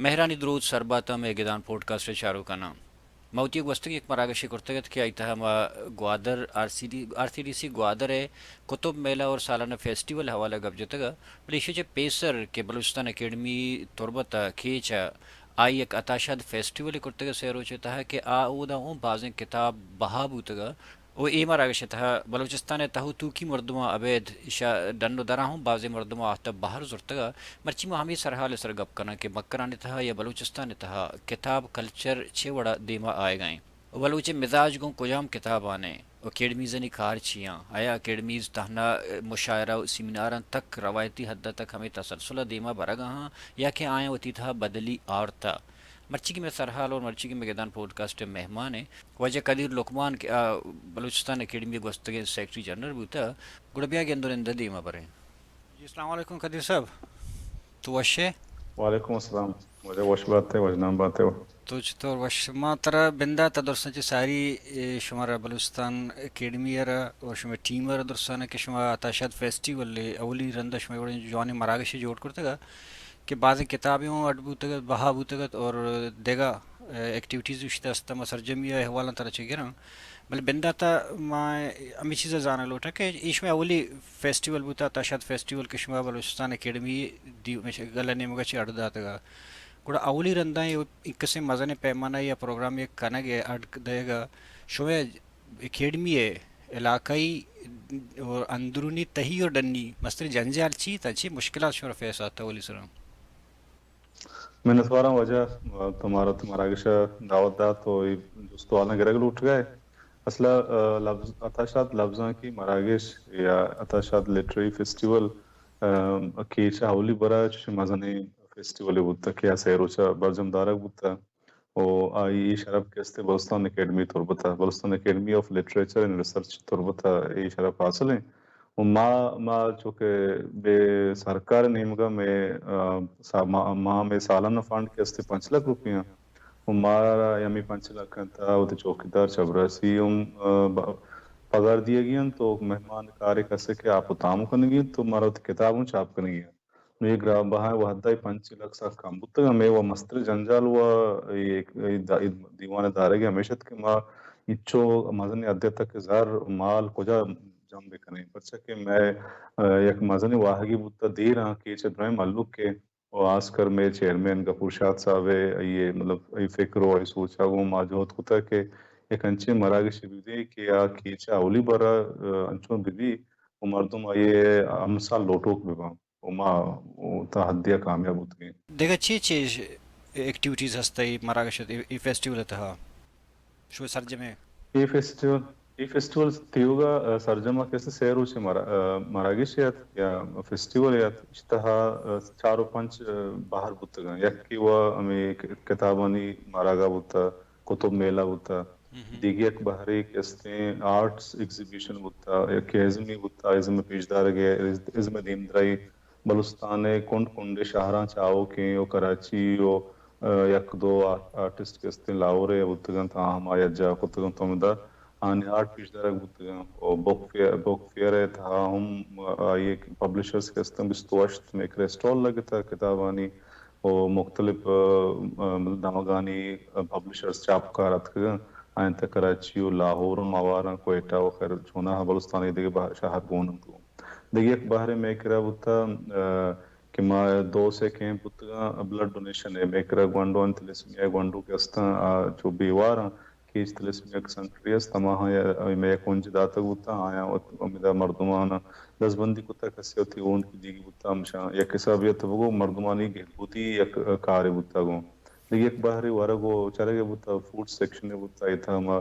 مہرانی دروت سرباتاں مئے گدان پوڈکاسٹ ءِ چاروکاناں۔ ما وتی گوستگیں یک مراگشے کرتگ ات کہ آئی تہا ما Gwadar, R C D, R C D C Gwadar ءِ قطب میلہ اور سالانہ فیسٹیول حوالہ گپ جتگ ات، بلے ایشی چہ پیسر کہ بلوچستان اکیڈمی تربت ءِ کیچ ءَ آئی یک عطا شاد فیسٹیولے کرتگ ات سئے روچ ءِ تہا کہ آ اودا اوں بازیں کتاب بہا بوتگ ات۔ و اے مراگش ءِ تہا بلوچستان ءِ تہ و توکی مردماں ابید شہ ڈن و دراں ہم بازیں مردماں آہتہ بہر زرتگ ءُ مرچی ما ہمے سرحال ءِ سر گپ کناں کہ مکران ءِ تہا یا بلوچستان ءِ تہا کتاب کلچر چے وڑا دیما آیگا ایں و بلوچ ءِ مزاج گوں کجام کتاباں ایں و اکیڈمیزانی کار چی آں؟ آیا اکیڈمیز تہنا مشاعرہ و سیمیناراں تک روایتی حد ءَ تک ہمے تسلسل ءَ دیما برگا آں یا کہ آیاں وتی تہا بدلی آورتہ؟ مرچی کہ مئے سرحال اور مرچی کہ مئے گدان پوڈکاسٹ ءِ مہمان ایں، واجہ قدیر لقمان کہ آ بلوچستان اکیڈمی ءِ گوستگیں سیکرٹری جنرل بوتہ، گڑا بیا گند و نند ءَ دیما بریں۔ جی، السلام علیکم قدیر صاحب، تو وش ئے؟ وعلیکم السلام۔ واجہ وش بات ئے، وش نام بات ئے۔ تو چطور وش؟ ما ترا بندات ءَ درساں چہ ساری، اے، شمارا بلوچستان اکیڈمی ءَ را اور شمئے ٹیم ءَ را درساں کہ شما عطا شاد فیسٹیول ءِ اولی رند ءَ شمئے وڑیں جوانیں مراگشے جوڑ کرتگ ات کہ بازیں کتابے اوں اڈ بوتگ ات، بہا بوتگ ات اور دگہ، اے، ایکٹیویٹیز اشی تہ است، ما سرجمی ءِ احوالاں ترا چہ گراں۔ بلے بندات ءَ ما ہمے چیز ءَ زانگ لوٹاں کہ اے شمئے اولی فیسٹیول بوتہ، عطا شاد فیسٹیول کہ شما بلوچستان اکیڈمی دی-، گل ءِ نیمگ ءَ چہ اڈ داتگ ات۔ گڑا اولی رنداں اے انکسیں مزنیں پیمانہ ءَ یا پروگرامے کنگ ءِ اڈ دئیگ ءَ شمئے اکیڈمی ءِ علاقائی اور اندرونی، تہی اور ڈنی مستریں جنجال چی اتاں، چی مشکلات شمارا فیس آتہ اولی سرا؟ منتواراں واجہ، تو مارا وتی مراگش ءَ دعوت دات و اے جست و حالاں گرگ لوٹگ ءَ ئے۔ اصل ءَ، آ، لبز، عطا شاد لبزانکی مراگش یا عطا شاد لٹریری فیسٹیول، آ، کیچ ءَ اولی برا چوشیں مزنیں فیسٹیولے بوتگ کہ آ سئے روچ ءَ برجم دارگ بوتگ۔ و آئی ءِ شرپ کہ است بلوچستان اکیڈمی تربت ءَ، Balochistan academy of literature and research تربت ءَ اے شرپ حاصل ایں۔ و ما، ما چونکہ بے سرکار نیمگا مئے، آ، سا-، ما، ما مئے سالانہ فنڈ کہ است پنچ لکھ روپیہ ایں۔ و مارا ہمے پنچ لکھ انت وتی چوکیدار چپراسی ہم، آ، ب-، پگار دیگی انت و مہمان کارے کسے کہ آپ و تام کنگی انت و مارا وتی کتاب ہم چاپ کنگی انت۔ نوں اے گران بہائیں وہدا اے پنچ لکھ سک کم بوتگ ءُ مئے و مستر جنجال و اے، اے دا-، اے دیوان ءِ دارگ ءَ ہمیش ات کہ ما انچو مزنیں حدے ءَ تک زر مال کجا جم بکنیں، پرچا کہ مئے، آ، یک مزنیں واہگے بوتگ دیراں کیچ ءِ درائیں مھلوک ءَ و خاص کر مئے چیئرمین غفور شاد صاحب ءِ آئی ءِ مطلب آئی فکر و آئی سوچ ءَ گوں ما جہد کتگ کہ یک انچیں مراگشے بہ بی کہ آ کیچ ءَ اولی برا، آ، انچو بہ بی و مردم آئی ءَ ہمسال لوٹوک بہ باں۔ و ما تا حدے ءَ کامیاب بوتگیں۔ دگہ چے چے ایکٹیویٹیز ہست اے مراگش ءِ، اے، اے فیسٹیول ءِ تہا؟ شو سرجمیں۔ اے فیسٹیول، اے فیسٹیول تیوگا، آ، سرجم ءَ کسے سئے روچے مرا-، آ، مراگشے ات یا فیسٹیولے ات، اش تہا، آ، چار و پنچ، آ، بہر بوتگاں۔ یکے و ہمے ک-، کتابانی مراگاہ بوتا، قطب میلہ بوتا۔ دگہ یک بہرے کہ استیں آرٹس ایگزیبیشن بوتا، یکے ازمے بوتا، ازم ءِ پیشدارگ ءَ، ازم ءِ دیمدرائی بلوچستان ءِ کنڈ کنڈ ءِ شہراں چہ آؤکیں و کراچی و، آ، یک دو آ-، آرٹسٹ کہ استیں لاہور ءَ بوتگ انت، آ ہم آ یک جاہ کتگ انت، ہمدا آنی آرٹ پیشدارگ بوتگ انت و بک فیئر، بک فیئر ءِ تہا ہم آئی ءِ پبلشرز کہ استیں بیست و ہشت میکر اسٹال لگتا کتابانی و مختلف، آ، آ، دمگانی پبلشرز چاپکار اتکگ انت، آیاں تہ کراچی و لاہور ہم آواراں، کوئٹہ و خیر چوناہا بلوچستان ءِ دگہ بہ-، شہر گون انت۔ دگہ یک بہرے مئے کرا بوتا، آ، کہ ما دو سے کیمپ بوتگاں بلڈ ڈونیشن ءِ، مئے کرا گونڈو انت، تھیلیسیمیا ءِ گونڈو کہ استاں، آ، چو بیوار آں، کیچ تھیلیسیمیا یک سینٹرے است، ہماہاں یا-، ہمے یک کنجے داتگ بوتاں، آیاں وت-، ہمدا مردماں دزبندی کتگ، کسے وتی ہونکی دیگی بوتگ، ہمشاں یک حسابے ءَ تو بگو مردمانی گہبودی یک کارے بوتگ گوں۔ دگہ یک بہرے ورگ و چرگ ءِ بوتا، فوڈ سیکشن ءِ بوتا، اے تہا ہما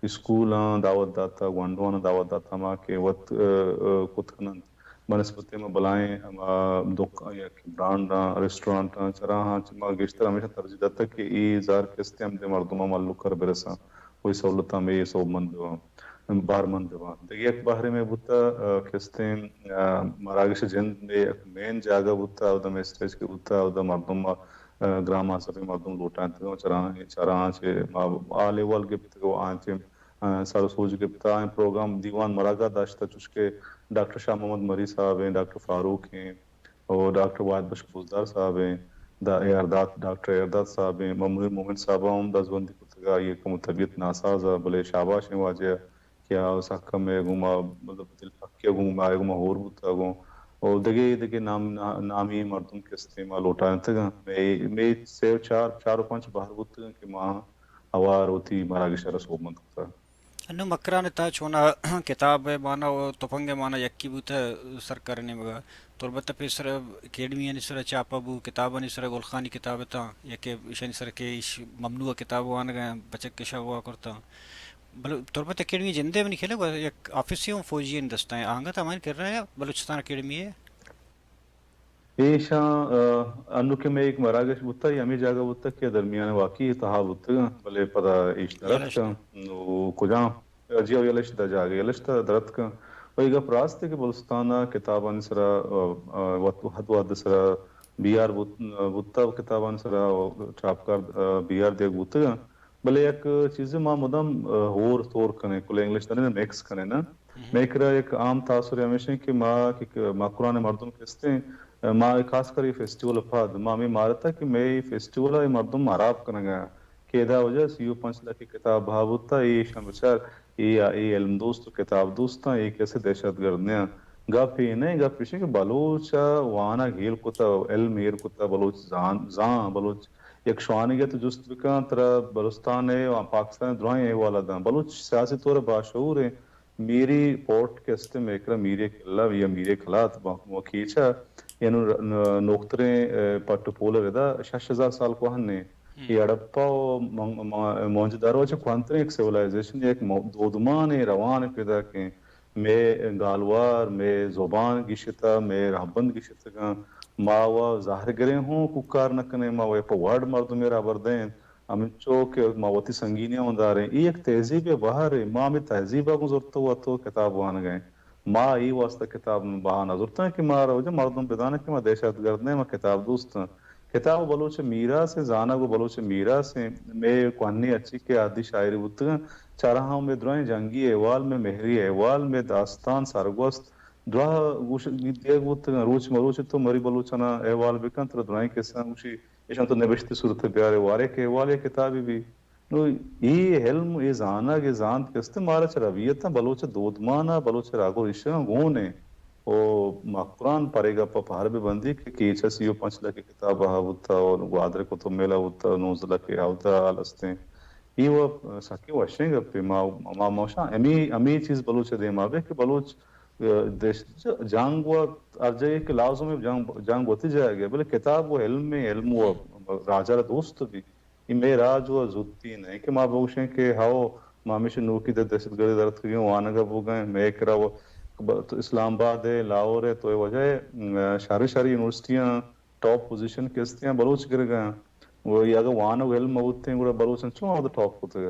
اسکولاں دعوت داتا، گونڈواناں دعوت داتا، ہما کہ وت، آ، آ، کت کننت۔ بنسبت ہما بلائیں ہما دکان یا کہ برانڈاں، ریسٹورانٹاں، چراہاں، چہ ما گیشتر ہمیشاں ترجیح داتا کہ اے زر کہ استیں ہمدے مردماں مھلوک ءَ را برساں، و اے سہولتاں ہمے سوبمند بہ باں، بہرمند بہ باں۔ دگہ یک بہرے مئے بوتا، آ، کہ استیں، آ، مراگش جند مئے یک مین جاگہ بوتا، اودا مئے اسٹیج کہ بوتا، اودا مردم، آ، گران مذہبیں مردم لوٹائینتگ و چراں، چراں چہ ما حال احوال گپتگ و آنچہ، آ، سر و سوج گپتا، آیاں پروگرام دیوان مراگاہ داشتا، چوشکہ ڈاکٹر شاہ محمد مری صاحب ایں، ڈاکٹر فاروق ایں و ڈاکٹر واحد بخش بزدار صاحب ایں دا اے آر داد، ڈاکٹر اے آر داد صاحب ایں، ممنون مومن صاحب ءَ ہم دزبندی کتگ ءَ، آئی ءِ کہ مطبیعت ناساز ءَ، بلے شاباش ایں واجہ ءَ کہ آ سک ءَ مئے گوما، مطلب، دلپکی ءَ گوں آئی ءِ گوما ہور بوتگ ءَ گوں، او دگہ، دگہ نام، نامی مردم کہ استیں ما لوٹائینتگ اَں۔ مئے، مئے سے و چار، چار و پنچ بہر بوتگ اَں کہ ما ہوار وتی مراگش ءَ را سوبمند کتگ۔ انوں مکران ءِ تہا چونا کتاب ءِ مانا و تپنگ ءِ مانا یکے بوتہ سرکار ءِ نیمگ ءَ۔ تربت ءَ پیسر اکیڈمیانی سر ءَ چاپ ءَ بو، کتابانی سر ءَ گلخانی کتاب اتاں، یکے ایشانی سر ءَ کہ ایش ممنوع کتاب وانگ ءَ بچک ءَ شغوا کرتاں۔ بلے تربت اکیڈمی جندے منی خیال ءَ یک آفیسے ہوں فوجیانی دست ءَ ایں، آنگت ہمائی کرا یا بلوچستان اکیڈمی ءِ؟ ایشاں، آ، انوں کہ مئے یک مراگش بوتگ، اے ہمے جاگہ بوتگ کہ درمیان واقعی تہا بوتگ، بلے پدا ایش دراتک۔ نوں کجام؟ جی ہو، یلشت ءِ جاگہ، یلشت ءَ دراتک۔ و اے گپ راست ایں کہ بلوچستان ءَ کتابانی سرا، آ، آ، وت، حد وحد سرا بیار بوت، بوتگ، کتابانی سرا چاپکار، آ، بیار دیگ بوتگ۔ بلے یک چیزے ما مدام، آ، ہور تور کنیں، کل انگلش دنیں، مکس کنیں نا۔ مئے کرا یک عام تاثر ہمیش ایں کہ ما، کہ مکران ءِ مردم کہ استیں، آ، ما خاص کر اے فیسٹیول ءَ پد ما ہمے مارتہ کہ مئے اے فیسٹیول ءَ اے مردم ہراب کنگ ءَ اَنت کہ ادا وجہ سی و پنچ لکھ کتاب بہا بوتہ، اے ایشاں بچار، اے، اے علم دوست و کتاب دوستاں، اے کسے دہشت گرد نہ اَنت۔ گپ اے نہ ایں، گپ ایش ایں کہ بلوچ ءَ وانگ ہیل کتہ، علم ہیل کتہ، بلوچ زان، زان، بلوچ یک شوانیگ ءَ تو جست بکن، ترا بلوچستان ءِ و پاکستان ءِ درائیں احوال ءَ داں۔ بلوچ سیاسی طور ءَ باشعور ایں، میری پورٹ کہ استیں مئے کرا، میری قلعہ یا میری قلات، ما، ما کیچ ءَ، یعنی ن-، نوکتریں، اے، پٹ و پول ءَ ردا شش ہزار سال کوہن ایں۔ اے ہڑپہ و من-، ما-، موہنجودارو چہ کوہنتریں یک سیولائزیشن، یک مو-، دودمانیں روان پیداک ایں۔ مئے گالوار، مئے زبان گیشتہ، مئے رہبند گیشتگاں۔ ما و زہرگریں ہوں کوکار نہ کنیں، ما و پہ وڑ مردمے را ہبر دئیں۔ ہمینچو کہ ما وتی سنگینیاں ہوں داریں۔ اے یک تہذیبے بہرے، ما ہمے تہذیب ءَ گوں زرتگ و اتو کتاب وانگ ءَ ایں۔ ما اے واسطہ کتاب بہا نہ زرتاں کہ مارا وجہ مردم بداناں کہ ما دہشت گرد نہ ایں، ما کتاب دوست ایں۔ کتاب بلوچ ءِ میراث ایں، زانگ و بلوچ ءِ میراث ایں۔ مئے کوہنیں ہرچی کہ عہدی شاعری بوتگ اَنت، چاراں ہم مئے درائیں جنگی احوال، مئے مہری احوال، مئے داستان، سرگوست، دراہ گوش دیگ بوتگ اَنت۔ روچ مروچ تو مری بلوچانا احوال بکن، ترا درائیں قصہ گوشی، ایشاں تو نبشتی صورت ءَ بیارے، وارے کہ احوال ءِ کتابے بی۔ نوں اے علم، اے زانگ، اے زانت کہ است، مارا چہ ربیتاں بلوچ ءِ دودمان ءَ، بلوچ ءِ رگ و ریشگاں گون ایں۔ او مکران پرے گپ ءَ پہر بہ بندی کہ کیچ ءَ سی و پنچ لکھ کتاب بہا بوتہ و گوادر قطب مئیل ءَ بوتہ، نوزدہ لکھ ہیال استیں۔ اے و سکیں وشیں گپے۔ ما، ما، ما گوشاں ہمے، ہمے چیز بلوچ ءِ دیما بہ کہ بلوچ، اے، دش-، جنگ و ہر جاگہ کہ لازم ایں جنگ، جنگ وتی جاگہ ایں، بلے کتاب و علم ایں، علم و راج ءَ را دوست بی۔ اے مئے راج و زوتی نہ ایں کہ ما بگوشیں کہ ہئو، ما ہمیشی نوکی دہ دہشت گردی در اتکگیں، وانگ ءَ بوگیں، مئے کرا و ب-، اسلام آباد ءَ، لاہور ءَ، تو اے وجہ ءَ، م، شریں شریں یونیورسٹیاں ٹاپ پوزیشن کہ استیاں بلوچ گرگ ءَ اَنت۔ و اے اگاں وانگ و علم مہ بوتیں گڑا بلوچاں چون وھد ٹاپ کتگ؟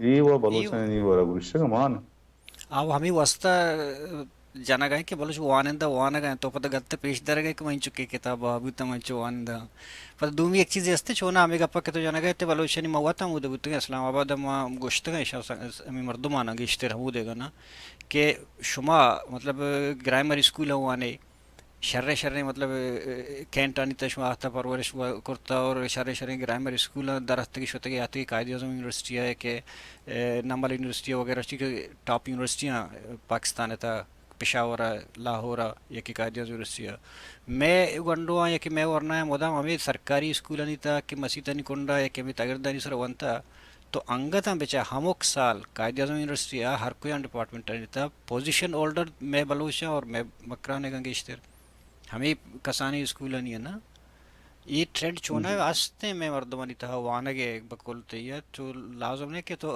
اے و بلوچانی و رگ و ریشگ مان۔ آ و ہمے واسطہ جنگ ءَ ایں کہ بلوچ وانندہ وانگ ءَ اَنت، تو پدا گت پیش درگ ءَ ایں کہ من انچو کہ کتاب بہا بوتاں، من انچو وانندہ آں۔ پدا دومی یک چیزے است، چونا ہمے گپ ءَ کہ تو جنگ ءَ ئے، بلوچانی ما وت ہمود ءَ بوتگیں، اسلام آباد ءَ ما گوشتگیں، ایشاں س-، ہمے مردماناں گیشتر ہمودے گنا کہ شما مطلب گرائمر اسکول ءَ وانے، شریں شریں مطلب، اے، کینٹانی تہ شما آہتہ پرورش و-، کرتہ اور شریں شریں گرائمر اسکولاں در اتکگی شتگی آتکگی قائد اعظم یونیورسٹی ءَ کہ، اے، نمل یونیورسٹی ءَ وغیرہ چی کہ ٹاپ یونیورسٹیاں پاکستان ءِ تہ پشاور ءَ، لاہور ءَ، یکے قائد اعظم یونیورسٹی ءَ۔ مئے گونڈواں یکے مئے ورنایاں مدام ہمے سرکاری اسکولانی تہ کہ مسیتانی کنڈا یکے ہمے تگردانی سرا ونتہ۔ تو انگتاں بچار ہمک سال قائد اعظم یونیورسٹی ءَ ہر کوئی آں ڈپارٹمنٹانی تہ پوزیشن ہولڈر مئے بلوچاں اور مئے مکرانیگاں گیشتر ہمے کسانیں اسکولانی ءَ نا۔ اے ٹرینڈ چوناہا استیں مئے مردمانی تہا وانگ ءِ بکل تئی ءَ تو لازم نہ کہ تو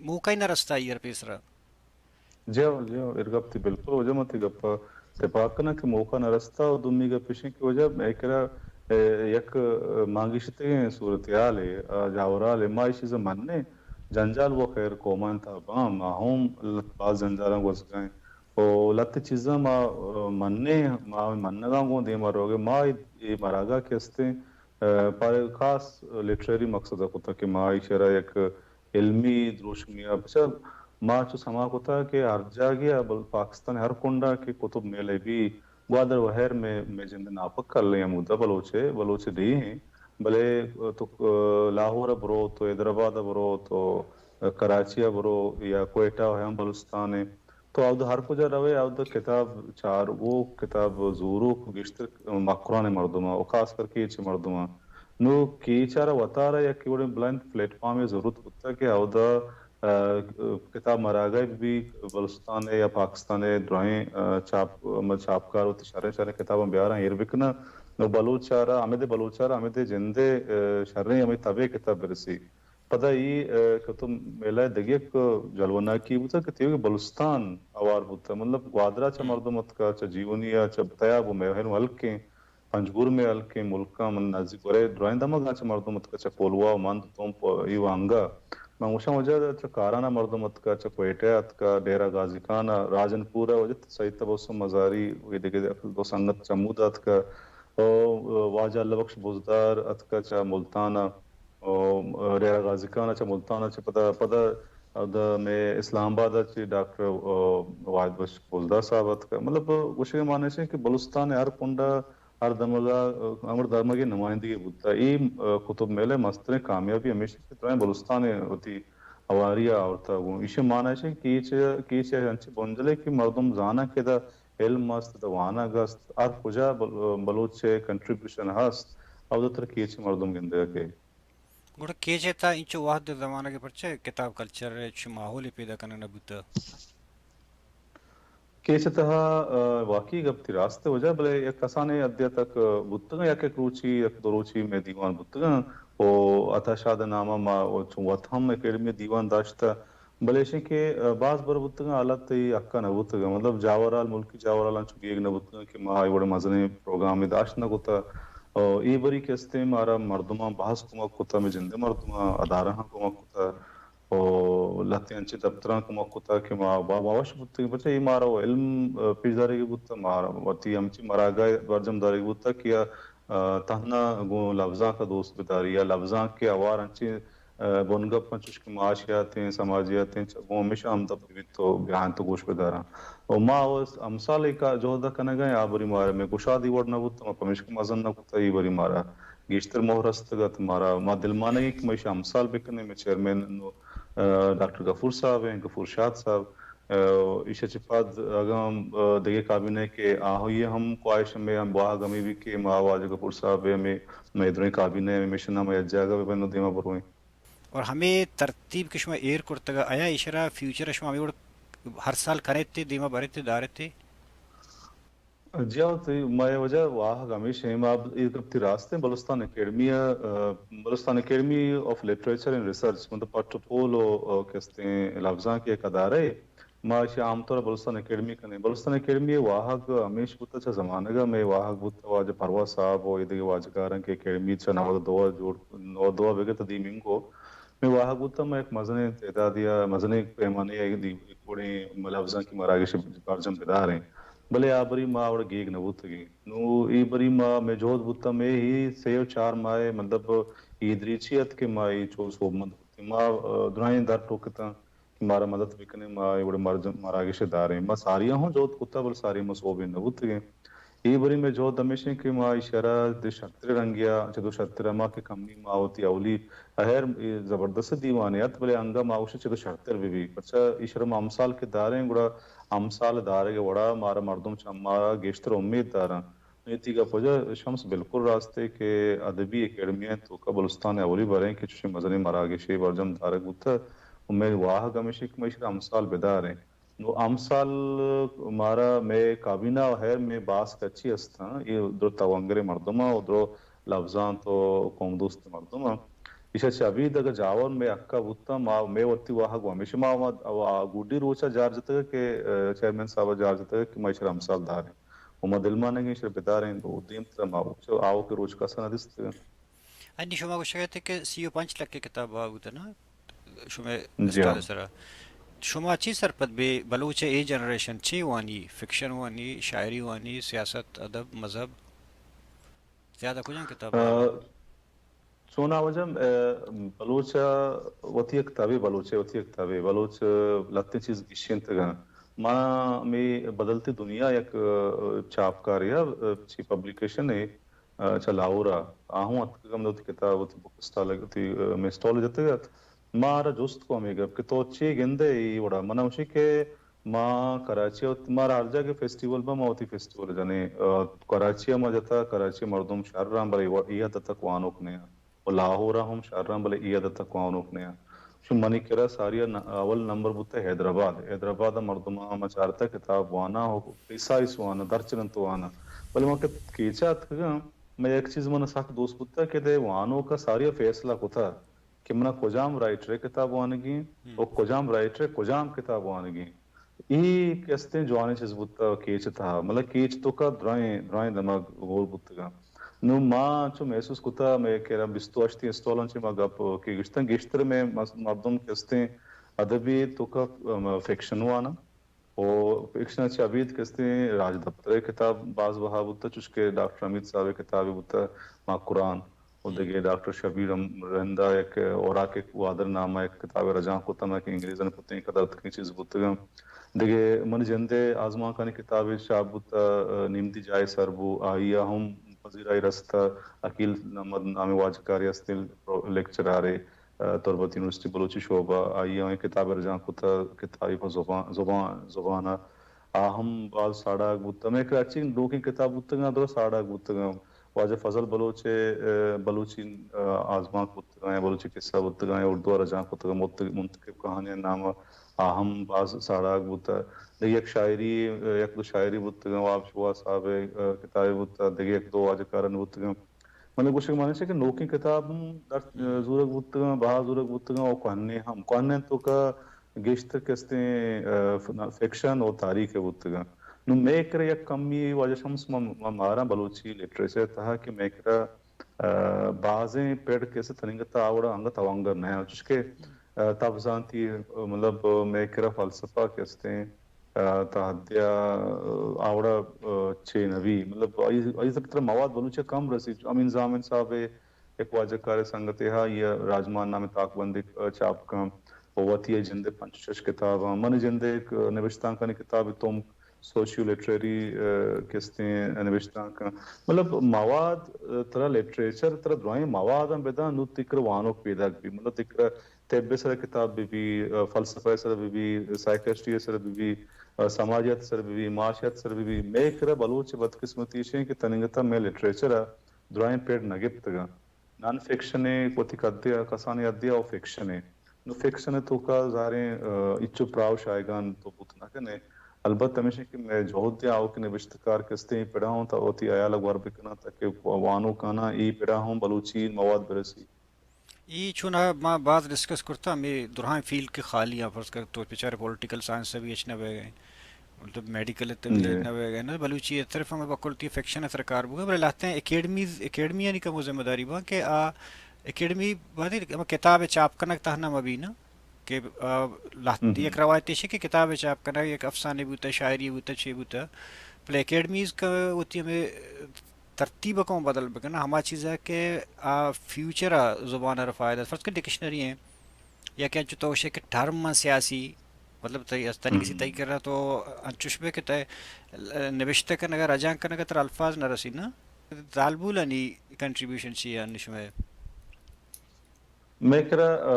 موقع ہی نہ رستا آئی ءَ را پیسرا۔ جی ہو، جی ہو، اے گپ تئی بالکل واجہ، من تئی گپ ءَ تپاک کناں کہ موقع نہ رستا، و دومی گپ ایش ایں کہ واجہ مئے کرا، اے، یک، اے، مان گیشتگیں صورتحالے، اے، جاورحالے، ما اے چیز ءَ منیں۔ جنجال و خیر قومانی تہا باں، ما ہم باز جنجالاں گوزگا ایں۔ و لہتے چیزاں ما، اے، منیں، ما منگاں گوں دیما روگ ءَ۔ ما اے، اے مراگش کہ استیں، اے، پہ خاص لٹریری مقصد ءَ کتگ کہ ما ایشی ءَ را یک علمی دروشمے ءَ بچار۔ ما چو سما کتگ کہ ہر جاگہ ءَ بل پاکستان ءِ ہر کنڈ ءَ کہ قطب مئیل ءَ بی، گوادر و ہیر مئے، مئے جند ءِ ناپک کلیں، ہمودا بلوچ ءِ، بلوچ ءِ ڈیھ ایں۔ بلے تو لاہور ءَ برو، تو حیدرآباد ءَ برو، تو کراچی ءَ برو یا کوئٹہ ءَ ہم بلوچستان ءَ، تو اودا ہر کجا روئے، اودا کتاب چاروک، کتاب زوروک گیشتر مکران ءِ مردم ءَ، و خاص کر کیچ ءِ مردم ءَ۔ نو کیچ ءَ را وتارا یک وڑیں بلائیں پلیٹ فارمے ضرورت بوتگ کہ اودا، آ، کتاب مراگہ بہ بی، بلوچستان ءَ یا پاکستان ءَ درائیں، آ، چاپ، چاپکار وتی شریں شریں کتاباں بیاراں ایر بکناں۔ نو بلوچ ءَ را، ہمدے بلوچ ءَ را، ہمدے جند ءِ، آ، شریں ہمے تب ءِ کتاب برسی۔ پدا اے، آ، کہ تو میلہ ءِ دگہ یک جلوہ ناکی بوتگ کہ تیوگیں بلوچستان ہوار بوتگ۔ مطلب گوادر ءَ چہ مردم اتکا، چہ جیونی ءَ، چہ تیاب و مہر ہلکیں پنجگور مئے ہلکیں ملکاں، من نزیک گورے درائیں دمگاں چہ مردم اتکہ، چہ کولواہ و مند و تمپ و اے وانگا۔ من گوشاں واجہ چہ کاران ءَ مردم اتکہ، چہ کوئٹہ ءَ اتکہ، ڈیرہ غازی خان ءَ، راجن پور ءَ واجہ سید تبسم مزاری و اے دگہ دو سنگت چمود ءَ اتکہ، و واجہ اللہ بخش بزدار اتکہ چہ ملتان ءَ، و ڈیرہ غازی خان ءَ چہ ملتان ءَ، چہ پدا، پدا دا مئے اسلام آباد ءَ چہ ڈاکٹر، آ، واحد بخش بزدار صاحب اتکہ۔ مطلب گوشگ ءِ معنی ایش کہ بلوچستان ءِ ہر کنڈ ءَ ہر دمگ ءَ، آ، ہمر دمگ ءِ نمائندگی بوتہ۔ اے، آ، کتب میلہ ءِ مستریں کامیابی ہمیش کہ درائیں بلوچستان ءَ وتی ہواری ءَ آورتہ۔ گوں ایشی ءِ مانا ایش کہ کیچ، کیچ ءِ انچیں بنجلے کہ مردم زاناں کہ ادا علم است، ادا وانگ است، ہر کجا بل-، بلوچ ءِ کنٹریبیوشن ہست، اودا تر کیچ ءِ مردم گندگ ءَ کئیت۔ گڑا کیچ ءِ تہا اینچو وہد ءُ زمانگ ءَ پرچہ کتاب کلچر ءِ چو ماحولے پیدا کنگ نہ بوتہ؟ کیچ ءِ تہا، آ، واقعی گپ تئی راست ءَ واجہ، بلے یک کسانیں حدے ءَ تک بوتگ اَنت، یک یک روچی، یک دو روچی مئے دیوان بوتگ اَنت۔ او عطا شاد ءِ نام ءَ ما او چون وت ہم اکیڈمی ءَ دیوان داشتہ، بلے ایش اِنت کہ، آ، باز بر بوتگ اَنت، حالت تئی حق ءَ نہ بوتگ اَنت۔ مطلب جاورحال، ملکی جاورحال انچو گیگ نہ بوتگ اَنت کہ ما اے وڑیں مزنیں پروگرامے داشت نہ کتہ۔ او اے بری کہ استیں مارا مردماں باز کمک کتہ، مئے جند ءِ مردماں، ادارہاں کمک کتہ۔ و لہتیں انچیں دپتراں کمک کتگ کہ ما با-، باوش بوتگیں، پرچا اے مارا و علم، آ، پیش دارگی بوتگ، مارا وتی ہمچی مراگہ برجم دارگی بوتگ کہ آ، آ، تہنا گوں لبزانک ءَ دوست بداری یا لبزانک ءِ ہوار انچیں، آ، بنگپ انچوش کہ معاشیاتیں، سماجیاتیں، چ-، گوں ہمیشاں ہمدپ بہ بیت و بیاینت و گوش بداراں۔ و ما و امسال اے کار جہد ءَ کنگ ءَ ایں، آ بری مارا مئے گشادی وڑ نہ بوت، ما پمیشکا مزن نہ کتگ، اے بری مارا گیشتر مہر ہستگ ات۔ مارا، ما دلمانگیں کہ ما ایشاں امسال بکنیں۔ مئے چیئرمین انوں، آ، ڈاکٹر غفور صاحب ایں، غفور شاد صاحب۔ آ، ایشاں چہ پد اگاں، آ، دگہ کابینہ کہ آہی ہم خواہش ہمے ہم واہگ ہمے بی کہ ما واجہ غفور صاحب ءَ ہمے مئے دریں کابینہ ءِ ہمے مشن ءَ ما یک جاگہ بہ بین و دیما برویں۔ اور ہمے ترتیب کہ شما ایر کرتگ، آیا ایشرا فیوچر ءَ شما ہمے وڑ ہر سال کنیت، دیما بریت، داریت؟ جی ہاں، تئی مئے واجہ واہگ ہمیش ایں، ما اے گپ تئی راست ایں، بلوچستان اکیڈمی ءَ، آ، Balochistan academy of literature and research, مطلب پٹ و پول و، آ، کہ استیں لبزانک ءِ یک ادارہ اے، ما ایشی ءَ عام طور ءَ بلوچستان اکیڈمی کنیں۔ بلوچستان اکیڈمی ءِ واہگ ہمیش بوتہ، چہ زمانگ ءَ مئے واہگ بوتہ، واجہ پرواز صاحب و اے دگہ واجکاراں کہ اکیڈمی چہ نود ءُ دو ءَ جوڑ، نود ءُ دو ءَ بگر تا دیم انگو مئے واہگ بوتہ، ما یک مزنیں تعدادے ءَ، مزنیں پیمانے ءَ دی-، یک وڑیں لبزانکی مراگش برجم بداریں، بلے آ بری ما وڑ گیگ نہ بوتگیں۔ نوں اے بری ما، مئے جہد بوتہ، مئے ہی سے و چار ماہ ءَ، مطلب، اے دریچی ات کہ ما اے چو سوبمند بوتیں۔ ما، آ، درائیں در ٹوکتاں کہ مارا مدد بکنیں، ما اے وڑیں مرج-، مراگش ءَ داریں۔ ما ساری ءَ ہوں جہد کتہ، بلے ساری ما سوبین نہ بوتگیں۔ اے بری مئے جہد ہمیش ایں کہ ما ایشرا دو شرتر رنگیا، چہ دو شرتر ہما کہ کمی ما وتی اولی، خیر، اے زبردست دیوانے ات، بلے انگا ما گوشت چہ دو شرتر بہ بی۔ پرچا ایشرا ما امسال کہ داریں، گڑا امسال دارگ ءِ وڑا مارا مردم چہ مارا گیشتر امید داراں۔ اے تئی گپ واجہ شمس بالکل راستے کہ ادبی اکیڈمی ءِ توکا بلوچستان ءِ اولی بر ایں کہ چوشیں مزنیں مراگشے برجم دارگ بوتہ و مئے واہگ ہمیش ایں کہ ما ایشرا امسال بداریں۔ نوں امسال مارا مئے کابینہ و خیر مئے باز کچی ہستاں، اے درو توانگریں مردماں و درو لبزانت و قوم دوست مردماں۔ ایشاں چہ ابید اگہ جاور مئے حقا بوتاں، ما، مئے وتی واہگ و ہمیش ما، ما، و گڈی روچا جار جتگ کہ، آ، چیئرمین صاحبا جار جتگ کہ ما ایشرا امسال داریں۔ و ما دلمانگیں ایشرا بداریں و دیمترا ما آؤکیں روچ کسا نہ دیستگ۔ انی شما گوشگ ات کہ سی و پنچ لکھ کتاب بہا بوتہ نا شمئے جی ہاں۔ استاد سرا۔ شما چی سرپد بے بلوچ اے جنریشن چی وانی، فکشن وانی، شاعری وانی، سیاست، ادب، مذہب؟ زیادہ کجام کتاب بہا آ، بوتہ؟ چونا واجہ، آ، بلوچ ءَ وتی یک تبے، بلوچ ءَ وتی یک تبے، بلوچ، آ، لہتیں چیز گیشینتگ اَنت۔ ما ہمے بدلتی دنیا یک، آ، چاپکارے ءَ، آ، چی پبلیکیشنے، ء، چہ لاہور ء آ ہوں اتکگ، ہمدا وتی کتاب، وتی بک اسٹال، وتی، ء، مئے اسٹال جتگ ات۔ ما آرا جست کو ہمے گپ کہ تو چے گندئے اے وڑا؟ من ء گوشی کہ ما کراچی ء وت-، مارا ہر جاگہ فیسٹیول بہ ما وتی فیسٹیول جنیں۔ ء، کراچی ء ما جتا، کراچی ء مردم شر آں، بلے وا-، اے حد تک وانوک نہ آں۔ و لاہور ء ہم شر آں، بلے اے حد تک وانوک نہ آں۔ چون منی کرا ساری ء ن-، اول نمبر بوتہ حیدرآباد۔ حیدرآباد ء مردماں ما چارتہ کتاب واناں و پریسائز واناں، درچنت واناں۔ بلے ما کہ کیچ ء اتکگاں، مئے یک چیز من سک دوست بوتہ کہ دے وانوک ء ساری ء فیصلہ کتہ کہ منا کجام رائٹر ء کتاب وانگی و کجام رائٹر ء کجام کتاب وانگی۔ اے کہ استیں جوانیں چیز بوتہ کیچ ء تہا، مطلب کیچ توکا درائیں، درائیں دمگ گور بوتگاں۔ نوں ما چو محسوس کتہ، مئے کرا بیست و ہشتیں اسٹالاں چہ ما گپ کہ گشتن، گیشتر مئے مس-، مردم کہ استیں ادبی توکا، ام، فکشن واناں۔ و فکشن چہ ابید کہ استیں راجدپتر ء کتاب باز بہا بوتہ، چوشکہ ڈاکٹر حمید صاحب ء کتابے بوتہ مکران۔ و دگہ ڈاکٹر شبیر ہم رند ء یک اوراق گوادر نام ء یک کتابے رجانک کتہ، کہ انگریزانی پتیں قدرتکیں چیز بوتگاں۔ دگہ منی جند ء آزمانکانی کتابے چاپ بوتہ، ء، نیمدی جاہے سر بو، آئی ء ہم پذیرائی رستہ۔ عقیل محمد نامیں واجکارے استیں، لیکچرارے، ء، تربت یونیورسٹی بلوچی شعبہ، آئی ء ہم کتابے رجانک کتہ، کتابے پہ زبان، زبان، زبان ء۔ آ ہم باز ساڑاگ بوتہ۔ مئے کراچی نوکیں کتاب بوتگاں، درست ساڑاگ بوتگاں۔ واجہ فضل بلوچ ء، ء، بلوچی، ء، آزمانک بوتگاں، بلوچی قصہ بوتگاں، اردو ء رجانک کتگاں، مت-، منتخب کہانیاں نام ء آ ہم باز ساڑاگ بوتہ۔ دگہ یک شاعری، ء، یک دو شاعری بوتگاں، واب شوہاز صاحب ء، ء، کتابے بوتہ، دگہ یک دو واجہ کارانی بوتگاں۔ من گوشگ مانش کہ نوکیں کتاب ہم در زورگ بوتگاں، بہا زورگ بوتگاں، و کوہنیں ہم۔ کوہنیں توکا گیشتر کہ استیں، ء، ف-، فکشن و تاریخ ء بوتگاں۔ نوں مئے کرا یک کمی واجہ شمس ما، ما ماراں بلوچی لٹریچر تہا کہ مئے کرا، ء، بازیں پڑ کہ است تننگتا آ وڑا انگت توانگر نہ انت، چوشکہ، ء، تب زانتی، مطلب، مئے کرا فلسفہ کہ استیں، ء، تا حدیا، ء، آ وڑا، ء، چے نبی، مطلب، آئی، آئی سر ترا مواد بلوچی کم رسی۔ امین زامن صاحب ء یک واجہ کارے سنگتے ہا، آئی ء راجمان نامیں تاکبندے، ء، چاپ کن۔ و وتی ء جند ء پنچ شش کتاب آں۔ من جند ء یک نبشتانکانی کتابے تمک سوشیو لٹریری، ء، کستیں نبشتانک آں۔ مطلب مواد، ء، ترا لٹریچر، ترا درائیں مواد ہم بداں، نوں تکر وانوک پیداک بی۔ مطلب تکر طب ء سر کتاب بہ بی، ء، فلسفہ ء سر بہ بی، سائیکسٹری ء سر بہ بی، ء، سماجیات ء سر بہ بی، معاشیات ء سر بہ بی۔ مئے کرا بلوچ ء بدقسمتی ایش انت کہ تننگتا مئے لٹریچر ء درائیں پڑ نہ گپتگاں۔ نان فکشن ء وتی قدے ء کسانیں حدے ء و فکشن ء۔ نو فکشن ء توکا ظاہریں، ء، ہچو پراہ و شایگان تو بوت نہ کنے۔ البت ہمیش انت کہ مئے جہد ء آؤکیں نبشتہ کار کستیں پڑاں تا وتی حیال ء گور بکناں تاکہ وانوکاناں اے پڑاں ہم بلوچی مواد برسی۔ ای چون ما باز ڈسکس کرتا، ہمے درہائیں فیلڈ کہ خالی آں، فرض کر تو بچارے پولیٹیکل سائنس ء بھی ہچ نہ بیگ ء، مطلب میڈیکل ء بھی نہ بیگ ء، نہ بلوچی ء صرف ہمے بکل تی فکشن ء سرکار بوگ ء، بلے لہتیں اکیڈمیز، اکیڈمیانی کمو ذمہ داری باں کہ آ اکیڈمی باید ہم کتاب ء چاپ کنگ تہنا مہ بی نا کہ، آ، لہت-، یک روایت ایش کہ کتاب ء چاپ کنگ یک افسانے بوتہ، شاعری بوتہ، چے بوتہ، بلے اکیڈمیز کہ وتی ہمے ترتیب ء کمو بدل بکناں، ہما چیز ء کہ آ فیوچر ء زبان ء را فائدہ، فرض کن ڈکشنری ہیں یا کہ انچو تو گوشے کہ ٹرم سیاسی، مطلب تئی استانی کسی تئی کرا تو انچوش بے کہ تئی نبشتہ کنگ ء رجانک کنگ ء ترا الفاظ نہ رسی نا۔ زالبولانی کنٹریبیوشن چی ہے انشمے؟ مئے کرا، آ،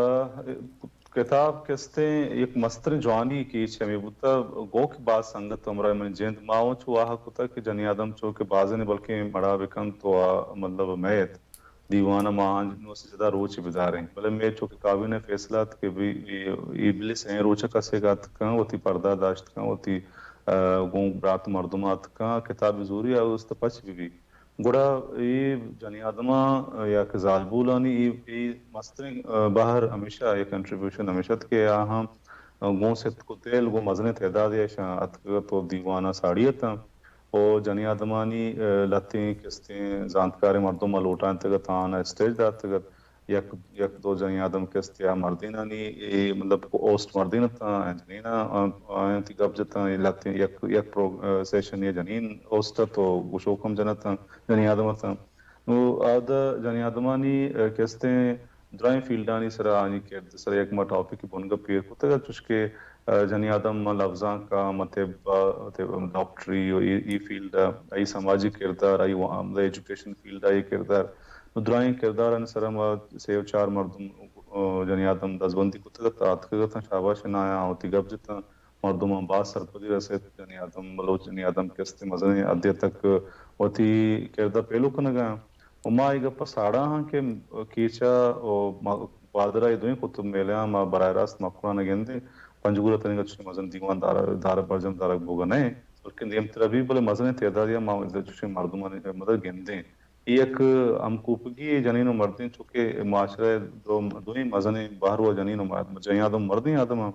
کتاب کستیں یک مستریں جوانی کیچ ہمے بوتہ، گوں کہ باز سنگت ہمراہ منی جند ما اوں چو واہگ کتگ کہ جنی آدم چو کہ بازینے بلکیں مڑا بہ کنت تو آ مطلب مئیت دیوان ء ما آنجنوس جدا روچے بداریں۔ بلے مئے چو کہ کابین ء فیصلہ ات کہ بی-، اے، اے بلے سئیں روچ ء کسے اتک کن وتی پردہ داشت کن وتی، آ، گوں برات مردم اتک کن کتاب زوری ء است پچ بہ بی۔ گڑا اے جنی آدماں یا کہ زالبولانی اے، اے مستریں، آ، بہر ہمیشہ، اے کنٹریبیوشن ہمیشہ ات کہ آہاں گوں ستک و تیل گوں مزنیں تعدادے اشاں اتکگ ات و دیوان ء ساڑی اتاں و جنی آدمانی، آ، لہتیں کستیں زانتکاریں مردم ء لوٹائینتگ ات، آہاں اسٹیج داتگ ات۔ یک، یک دو جنی آدم کستے آ مردینانی، اے مطلب اوسٹ مردین اتاں، جنین ء، آ، آیاں تی گپ جتاں، اے لہتیں یک، یک پرو-، آ، سیشن یا جنین اوسٹ ات و گوشوک ہم جن اتاں، جنی آدم اتاں۔ نوں اود ء جنی آدمانی، آ، کستیں درائیں فیلڈانی سرا آنی کرد سرا یک ما ٹاپک بنگپ ایر کتگ ات، چوشکہ جنی آدم ما لبزانک ءَ، ما طب ءَ، طب، ڈاکٹری ءُ اے، اے فیلڈ ءَ، آئی سماجی کردار، آئی وا-، مطلب ایجوکیشن فیلڈ ءَ آئی کردار، نوں درائیں کردارانی سر ءَ ما سے ءُ چار مردم، آ، جنی آدم دزبندی کتگ ات، آتکگ اتاں، شاباش اِنت آیاں، وتی گپ جتاں، مردماں باز سرپدی رست، جنی آدم، بلوچ جنی آدم کہ است مزنیں حدے تک وتی کرد ءَ پیلو کنگ ءَ اَنت۔ ءُ ما اے گپ ءَ ساڑا آں کہ کیچ ءَ ءُ ما-، گوادر ءَ اے دوئیں قطب میلہ آں، ما براہ راست مکران ءَ گندیں، پنجگور ءَ تنیگا چوشیں مزن دیوان دار، دار برجم دارگ بوگ ءَ نہ اِنت، بلکیں دیمتر ءَ بی، بلے مزنیں تعدادے ءَ ما چوشیں مردمانی مدد گندیں۔ اے یک ہمکوپگی جنین ءُ مردین، چونکہ معاشرہ ءِ دو-، دوئیں مزنیں بہر ءُ جنین ءُ مرد، جنین آدم ءُ مردین آدم آں۔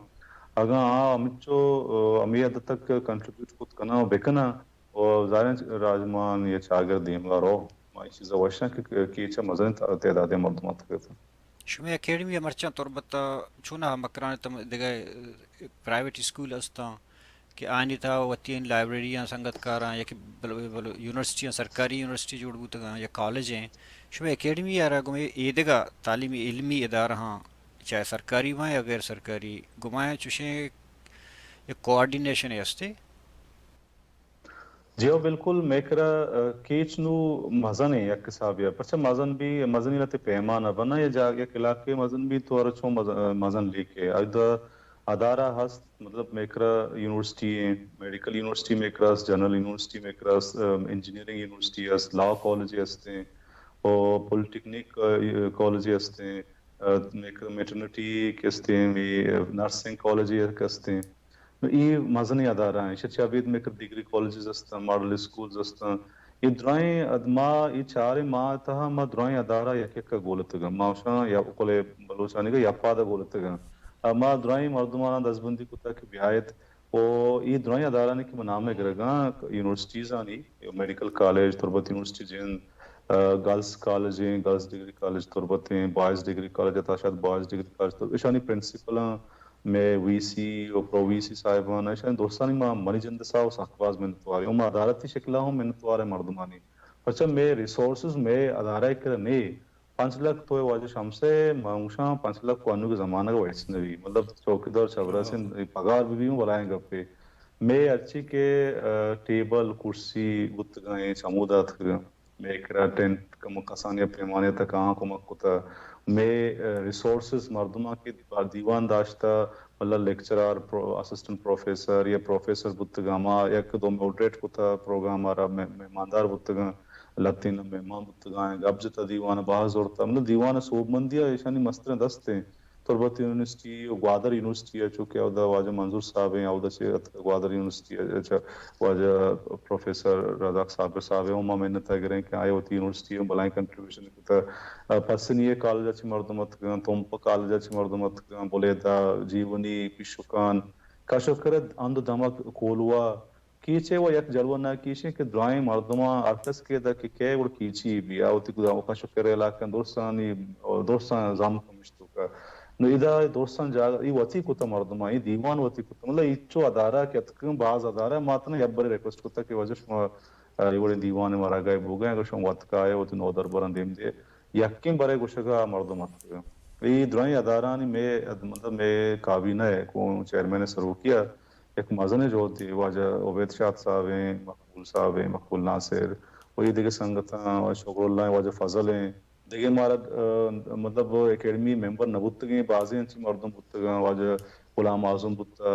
اگاں آ ہمچو، آ، ہمے حد تک کنٹریبیوٹ کت کناں ءُ بکناں، ءُ ظاہر اِنت راجمان یا چاگرد دیمگا رو۔ ما اے چیز ءَ وش آں کہ کیچ ءَ مزنیں تعداد ءَ مردم اتکگ ات۔ شمئے اکیڈمی ءَ مرچاں تربت ءَ چوناہا مکران ءِ تم دگہ پرائیویٹ اسکول استاں کہ آیانی تہا وتی لائبریریاں، سنگتکاراں، یا کہ بل-، بل-، یونیورسٹیاں، سرکاری یونیورسٹی جوڑ بوتگاں یا کالج ایں، شمئے اکیڈمی ءَ را گوں اے دگہ تعلیمی علمی ادارہاں، چاہے سرکاری باں یا غیر سرکاری، گماں چوشیں یک کوآرڈینیشنے استے؟ جی ہو، بالکل۔ مئے کرا، آ، کیچ نوں مزن ایں یک حسابے ءَ۔ پرچا مزن بی، مزنی لہتے پیمانہ بنا یا جاگہ یک علاقے مزن بی تو ہر چون مز-، آ، مزن لیکے۔ ادا ادارہ ہست، مطلب مئے کرا یونیورسٹی ایں، میڈیکل یونیورسٹی مئے کرا است، جنرل یونیورسٹی مئے کرا است، آ، انجینئرنگ یونیورسٹی است، لاء کالج استیں، او پولیٹیکنک، آ، کالج استیں، آ، مئے کرا میٹرنٹی کہ استیں، اے نرسنگ کالج کہ استیں۔ نوں اے مزنیں ادارہ ایں۔ ایشی ءَ چہ ابید مئے کرا ڈگری کالجز استاں، ماڈل اسکولز استاں۔ اے درائیں اد-، ما اے چاریں ماہ ءِ تہا ما درائیں ادارہ یک یک ءَ گولتگ اَنت۔ ما اشاں یا کل بلوچانی کہ یک پاد ءَ گولتگ اَنت۔ ءُ ما درائیں مردماناں دزبندی کتگ کہ بیایت۔ ءُ اے درائیں ادارہانی کہ من نام ءَ گرگ ءَ آں، یونیورسٹیزانی، میڈیکل کالج، تربت یونیورسٹی جند، آ، گرلز کالج ایں، گرلز ڈگری کالج تربت ایں، بوائز ڈگری کالج، عطا شاد بوائز ڈگری کالج تربت، اشانی پرنسپلاں، مئے وی سی ءُ پرو وی سی صاحبان، اشانی درستانی ما منی جند ءَ ساہ ءَ سک باز منتوار ایں۔ ءُ ما ادارتی شکل ءَ ہم منتوار ایں مردمانی۔ پرچا مئے ریسورسز مئے ادارہ ءِ کرا نے۔ پنچ لکھ تو واجہ شمس ءَ، ما گوشاں پنچ لکھ کو انوگیں زمانگ ءَ ہچ نہ بی۔ مطلب چوکیدار چبراسیں پگار بہ بی، اوں بلاہیں گپے۔ مئے ہرچی کہ، آ، ٹیبل، کرسی بوتگاں، اے چمودا اتکگاں۔ مئے کرا ٹینٹ کم کسانی ءَ پیمانے تک آہاں کمک کتہ۔ مئے، آ، ریسورسز مردماں کہ دیوان داشتہ، مطلب لیکچرار، پرو-، اسسٹنٹ پروفیسر یا پروفیسر بوتگاں، ہما یک دو ماڈریٹ کتہ پروگرام ءَ را، مہ-، مہماندار بوتگاں، لہتیں مہمان بوتگاں، گپ جتہ دیوان ءَ باز زرتہ۔ مطلب دیوان ءِ سوبمندی ءَ ایشانی مستریں دست ایں۔ تربت یونیورسٹی ءُ گوادر یونیورسٹی ءَ چونکہ اودا واجہ منظور صاحب ایں، اودا چہ اتکہ گوادر یونیورسٹی ءَ چہ واجہ پروفیسر رزاق صابر صاحب ایں، ہم ما منت ءَ گریں کہ آئی ءَ وتی یونیورسٹی ءَ بلاہیں کنٹریبیوشن کتہ۔ آ، پسنی ءِ کالج ءَ چہ مردم اتکگاں، تمپ کالج ءَ چہ مردم اتکگاں، بلیدہ، جیونی، پیشکان، کش ءُ کر ءِ ہند ءُ دمگ، کولواہ، کیچ ءِ و یک جلوہ ناکی ایش اِنت کہ درائیں مردماں ہر کس کہ ادا کہ کئے گڑا کیچی بی، آ وتی گدا کش ءُ کر ءِ علاقہ درستانی، درستاں زامک ہمیش توکا۔ نو ادا درستاں جاگہ، ای وتی کتا مردماں، ای دیوان وتی کتا۔ مطلب، ایچو ادارہ کہ اتکن، باز ادارہ، ما تنا یک برے ریکویسٹ کتا کہ واجہ شما، آ، ای وڑیں دیوان مارا گئے بوگئے، اگر شما وت کائے، وتی نودربراں دیم دے۔ یکیں برے گوشگا مردم اتکگ۔ ای درائیں ادارہانی مئے، مطلب، مئے کابینہ ءِ کو چیئرمین ءِ سروکی ءَ یک مزنیں جہدے واجہ عبید شاد صاحب ایں، مقبول صاحب ایں، مقبول ناصر و اے دگہ سنگتاں، واجہ شکر اللہ ایں، واجہ فضل ایں، دگہ مارا، آ، مطلب اکیڈمی ممبر نہ بوتگیں بازیں انچیں مردم بوتگاں، واجہ غلام اعظم بوتا،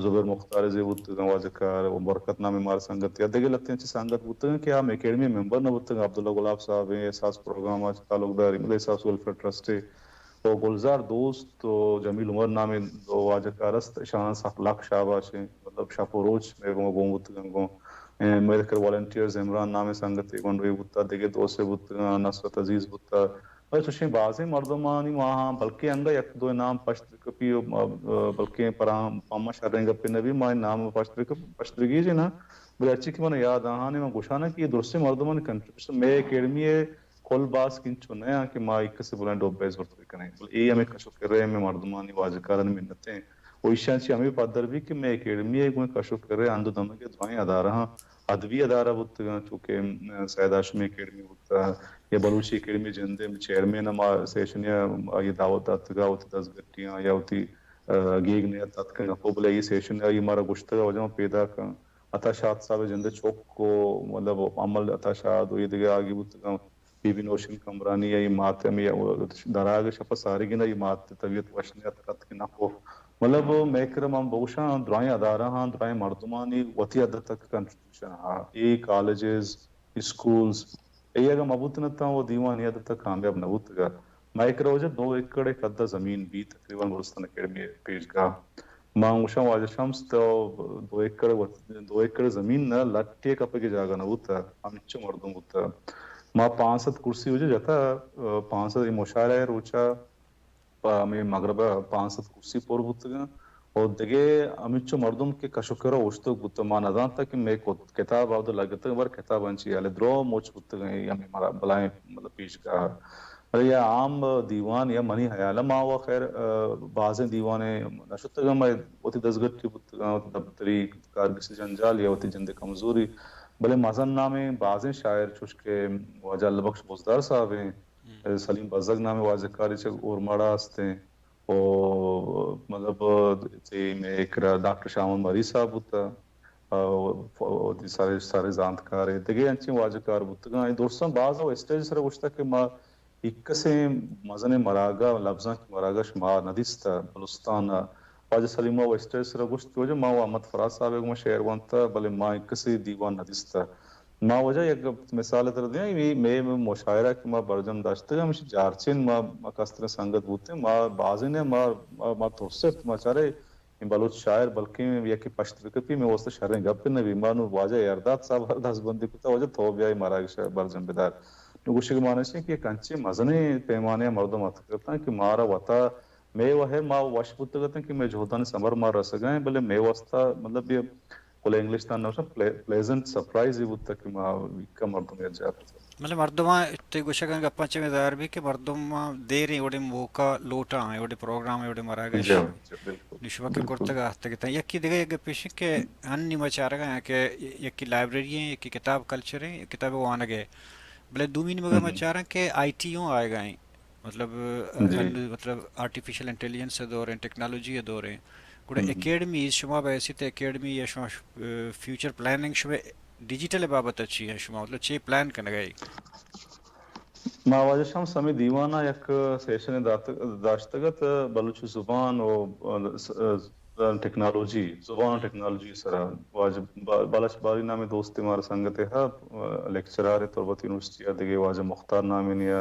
زبیر مختار زی بوتگاں، واجہ کار و برکت نامیں مارا سنگت یا دگہ لہتیں انچیں سنگت بوتگاں کہ آ اکیڈمی ممبر نہ بوتگاں، عبداللہ گلاب صاحب ایں، احساس پروگرام ءَ چہ تعلقدار ایں، مطلب احساس ویلفیئر ٹرسٹ ءِ و گلزار دوست و جمیل عمر نامیں دو واجہ کار است، اشاناں سک لک شاباش ایں۔ مطلب شپ و روچ مئے گوں گون بوتگاں گوں۔ اے، مئے کرا والنٹیئرز عمران نامیں سنگتے گونڈوے بوتا، دگہ دوستے بوتگاں، نصرت عزیز بوتا۔ مئے چوشیں بازیں مردمانی ماہاں، بلکیں انگا یک دو نام پشت بکپی و، آ، بلکیں پراں پما شریں گپے نبی، ما نام پشت بکپ-، پشت بگیجیں نا۔ بلے ہرچی کہ من یاد آہانے من گوشانا کہ یہ درستیں مردمانی کنٹریبیوشن مئے اکیڈمی ءِ کل باسک انچو نہ آں کہ ما یک کسے بلائیں ڈوبے زرت بکنیں، بلے اے ہمے کش و کرے ہمے مردمانی واجکارانی منت ایں۔ و ایشاں چہ ہمے پدر بی کہ مئے اکیڈمی ءِ گوں کش و کرے ہند و دمگ ءِ درائیں ادارہاں، ادبی ادارہ بوتگاں، چوکہ، م، سید ہاشمی اکیڈمی بوتا یا بلوچی اکیڈمی جندے چیئرمین ہما سیشن ءَ آئی دعوت داتگا وتی دزگٹیاں یا وتی گیگ نیت اتک نہ کو، بلے اے سیشن ءَ اے مارا گوشتگ ءَ واجہ ما پیداک آں۔ عطا شاد صاحب ءِ جند ءِ چک ءُ مطلب عمل عطا شاد ءُ اے دگہ آگے بوتگ آں۔ بی بی نوشین کمرانی ءِ اے مات ءِ ہمے دراگ ءِ شپ ءَ سارگین ءَ اے مات ءِ طبیعت وش نیت اتک نہ کو۔ مطلب مئے کرا من بگوشاں درائیں ادارہ آں، درائیں مردمانی وتی حد تک کنٹریبیوشن ہا۔ اے کالجز، اسکولز، اے اگاں مہ بوتن اتاں، وہ دیوان اے حد تک کامیاب نہ بوتگ ءَ۔ مئے کرا واجہ دو ایکڑ ءِ قد ءَ زمین بیت، تقریباً گلستان اکیڈمی ءِ پیشگاہ۔ ما گوشاں واجہ شمس تو دو ایکڑ وت-، دو ایکڑ زمین نہ، لٹے کپگ ءِ جاگہ نہ بوتگ، ہمچو مردم بوتگ۔ ما پانسد کرسی واجہ جتا، پانسد اے مشاعرہ ءِ روچا پہ ہمے مغرب ءَ پانسد کرسی پر بوتگ انت ءُ دگہ ہمینچو مردم کہ کش ءُ کر ءَ اوشتوک بوتگ، ما نہ زانتگ کہ مئے کت-، کتاب آودا لگتگ، بر کتاب انچی حال ءَ درو مچ بوتگ انت، اے ہمے مارا بلائیں مطلب پیشگاہ۔ بلے یا عام دیوان یا منی حیال ءَ ما و خیر، ءَ، بازیں دیوانے نہ شتگ انت، مئے وتی دزگٹی بوتگ انت، وتی دپتری کارگسی جنجال یا وتی جند ءِ کمزوری، بلے مزن نامیں بازیں شاعر چوش کہ واجہ اللہ بخش بزدار صاحب انت، سلیم بزگ نامیں واجہ کارے چہ اورماڑا است انت۔ ءُ مطلب تئی مئے کرا ڈاکٹر شاہ محمد مری صاحب بوتہ، ءُ ف-، وتی سارے، سارے زانتکارے دگہ انچیں واجہ کار بوتگاں۔ اے درستاں باز ءَ اسٹیج سرا گوشتہ کہ ما یک کسیں مزنیں مراگہ، لبزانکی مراگہ شما نہ دیستہ بلوچستان ءَ۔ واجہ سلیم ءَ اسٹیج سرا گوشت کہ واجہ ما و احمد فراز صاحب ءَ گوں ما شعر ونتہ، بلے ما یک کسے دیوان نہ دیستہ۔ ما واجہ یک مثال ترا دیاں، اے مئے مشاعرہ کہ ما برجم داشتگ، ہمیشی جارچین ما، ما کستریں سنگت بوتیں، ما بازینے ما، ما، ما ترست، ما چارے اے بلوچ شاعر بلکیں یکے پشت بکپی، مئے واستہ شریں گپے نہ بی۔ ما نوں واجہ ایرداد صاحب ءَ دست بندی کتا، واجہ تو بیا اے مراگش ءَ برجم بدار۔ نوں گوشگ ءِ مانا اش انت کہ یک انچیں مزنیں پیمانے ءَ مردم اتکگ اتاں کہ مارا وتا مئے وہر ما وش بوتگ اتیں کہ مئے جہدانی ثمر ما رسگا ایں، بلے مئے واستہ مطلب اے کل انگلش تان نوشن پلے-، پلیزنٹ سرپرائز ہی بوتگ کہ ما ویکا مردم یک جاہ بوتگ۔ مطلب مردماں تئی گوشگ ءِ گپاں چہ مئے ظاہر بی کہ مردم دیریں وڑیں موقع لوٹاں، وڑیں پروگرام، وڑیں مراگش۔ جی، جی، بالکل۔ نوں شما کہ بالکل۔ کرتگ ءُ آتکگ اتاں۔ یکی دگہ یک گپے اش کہ ہنی ما چارگا ایں کہ یکی لائبریری ایں، یکی کتاب کلچر ایں، کتاب وانگ ایں۔ بلے دومی نیمگا ما ہم۔ چاراں کہ آئی ٹی اوں آئیگا ایں۔ مطلب، جی۔ انو-، مطلب، آرٹیفیشل انٹیلیجنس ءِ دور ایں، ٹیکنالوجی ءِ دور ایں۔ گڑا ہم۔ اکیڈمیز شما بہ حیثیت اکیڈمی یا شما، اه، فیوچر پلاننگ شما ڈیجیٹل ءِ بابت ءَ چی ایں شما؟ مطلب، چے پلان کنگ ءَ اے؟ ما واجہ شمس ہمے دیوان ءَ یک سیشن دات-، داشتگ ات، بلوچی زبان و، اه، س-، اه، ٹیکنالوجی، زبان و ٹیکنالوجی سرا واجہ با-، بالاچ باری نامیں دوستے مارا سنگتے ہا، اه، لیکچرار تربت یونیورسٹی ءَ، دگہ واجہ مختار نامیں نیا،